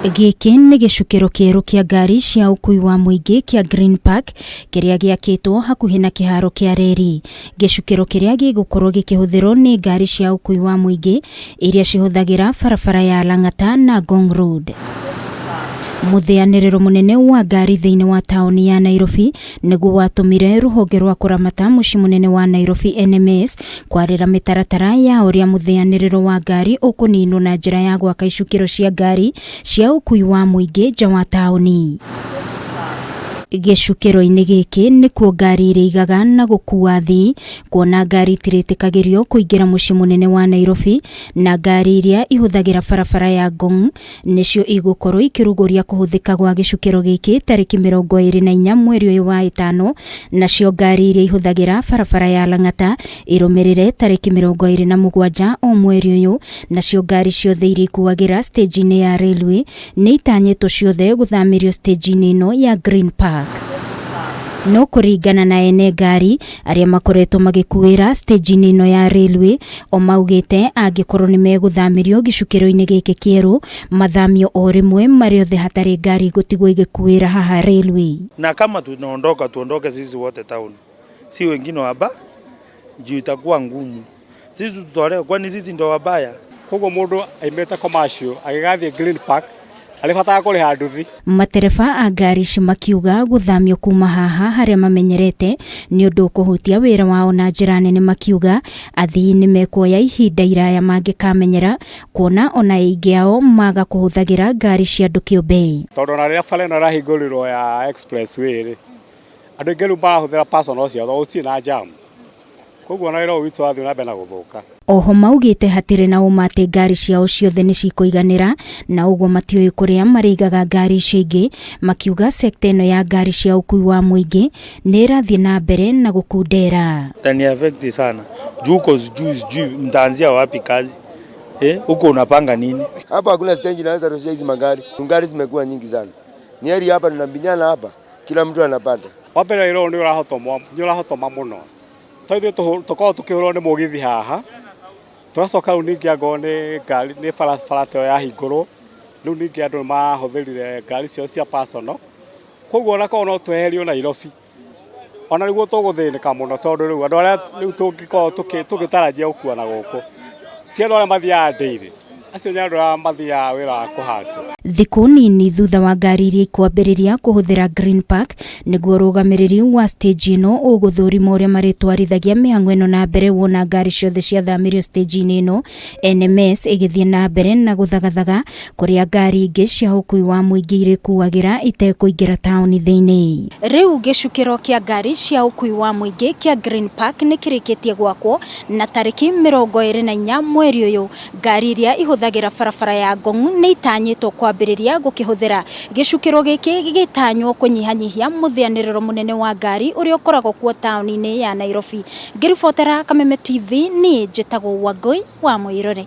Gĩkĩ nĩ gĩcukĩro kĩerũ kĩa ngari cia ũkui wa mũingĩ kĩa Green Park kĩrĩa gĩakĩtwo hakuhĩ na kĩharo kĩa reri. Gĩcukĩro kĩrĩa gĩgũkorwo gĩkĩhũthĩrwo nĩ ngari cia ũkui wa mũingĩ iria cihũthagĩra barabara ya Lang'ata na Ngong Road. Mũthĩanĩrĩro mũnene wa ngari thĩinĩ wa taũni ya Nairobi nĩguo watũmire rũhonge rwa kũramata mũciĩ mũnene wa Nairobi NMS kwarĩra mĩtaratara ya ũrĩa mũthĩanĩrĩro wa ngari ũkũninwo na njĩra ya gwaka icukĩro cia ngari cia ũkui wa mũingĩ nja wa taũni. Gĩcukĩro-inĩ gĩkĩ nĩkuo ngari irĩigaga na gũkua athii, kuona ngari itirĩtĩkagĩrio kũingĩra mũciĩ mũnene wa Nairobi, na ngari iria ihũthagĩra barabara ya Ngong nĩcio igũkorwo ikĩrugũria kũhũthĩka gwa gĩcukĩro gĩkĩ tarĩki 24 mweri ũyũ wa ĩtano, nacio ngari iria ihũthagĩra barabara ya Lang'ata irũmĩrĩre tarĩki 27 o mweri ũyũ, nacio ngari ciothe iria ikuagĩra stage-inĩ ya Railway nĩ itanyĩtwo ciothe gũthamĩrio stage-inĩ ĩno ya Green Park. No kũringana na ene ngari arĩa makoretwo magĩkuĩra stage-inĩ ĩno ya Railway, o maugĩte angĩkorwo nĩ megũthamĩrio gĩcukĩro-inĩ gĩkĩ kĩerũ, mathamio o rĩmwe marĩ othe hatarĩ ngari gũtigwo igĩkuĩra haha Railway. Na kama tunaondoka tuondoke sisi wote town, si wengine waba juu itakuwa ngumu. Sisi tutolewe, kwani sisi ndo wabaya? Koguo mũndũ aimĩte commercial agĩgathiĩ Green Park arĩbataraga kũrĩha nduthi. Matereba a ngari ici makiuga gũthamio kuma haha harĩa mamenyerete nĩ ũndũ ũkũhutia wĩra wao na njĩra nene, makiuga athii nĩ mekuoya ihinda iraya mangĩkamenyera kuona ona aingĩ ao maga kũhũthagĩra ngari cia andũ kĩũmbe. Tondũ ona rĩrĩa bara ĩno ĩrahingũrirwo ya expressway rĩ, andũ aingĩ rĩu marahũthĩra personal ciao tondũ gũtirĩ na jam. Koguo ona wĩra ũyũ witũ wathiĩ na mbere na gũthũka. Oho maugĩte hatirĩ na ũma atĩ ngari ciao ciothe nĩ cikũiganĩra na ũguo matiũĩ kũrĩa marĩigaga ngari icio ingĩ, makiuga sekta ĩno ya ngari cia ũkui wa mũingĩ nĩ ĩrathiĩ na mbere na gũkundera. Itani affect sana juu uko sijui sijui mtaanzia wapi kazi huko unapanga nini? Hapa hakuna stage inaweza toshea hizi magari. Ngari zimekuwa nyingi sana. Ni heri hapa tunabinyana hapa, kila mtu anapata. Wa mbere wĩra ũyũ nĩ ũrahotoma mũno. To ithuĩ tũkoragwo tũkĩhũrwo nĩ mũgithi haha, tũgacoka rĩu ningĩ angorwo nĩ ngari nĩ barabara ta ĩyo yahingũrwo, rĩu ningĩ andũ nĩ mahũthĩrire ngari ciao cia personal. Koguo ona korwo no tweherio Nairobi, ona nĩguo tũgũthĩnĩka mũno tondũ rĩu andũ arĩa rĩu tũngĩkorwo tũgĩtarajia gũkua na gũkũ, ti andũ arĩa mathiaga daily, acio nĩ andũ arĩa mathiaga wĩra wa kũhaca. Thikũ nini thutha wa ngari iria ikwambĩrĩria kũhũthĩra Green Park nĩguo ũrũgamĩrĩri wa stage ĩno ũgũthũrima ũrĩa marĩtwarithagia mĩhang'o ĩno na mbere wona ngari ciothe ciathamĩrio stage-inĩ ĩno. NMS ĩgĩthiĩ na mbere na gũthagathaga kũrĩa ngari ingĩ cia ũkui wa mũingĩ irĩkuagĩra itekũingĩra taũni thĩinĩ. Rĩu gĩcukĩro kĩa ngari cia ũkui wa mũingĩ kĩa Green Park nĩ kĩrĩkĩtie gwakwo na tarĩki 24 mweri ũyũ ngari iria ihũthagĩra barabara ya Ngong nĩ itanyĩtwo kwambĩrĩria gũkĩhũthĩra. Gĩcukĩro gĩkĩ gĩgĩtanywo kũnyihanyihia mũthĩanĩrĩro mũnene wa ngari ũrĩa ũkoragwo kuo taũni-inĩ ya Nairobi. Ngĩribotera Kameme TV niĩ njĩtagwo Wangũi wa Mũirũrĩ.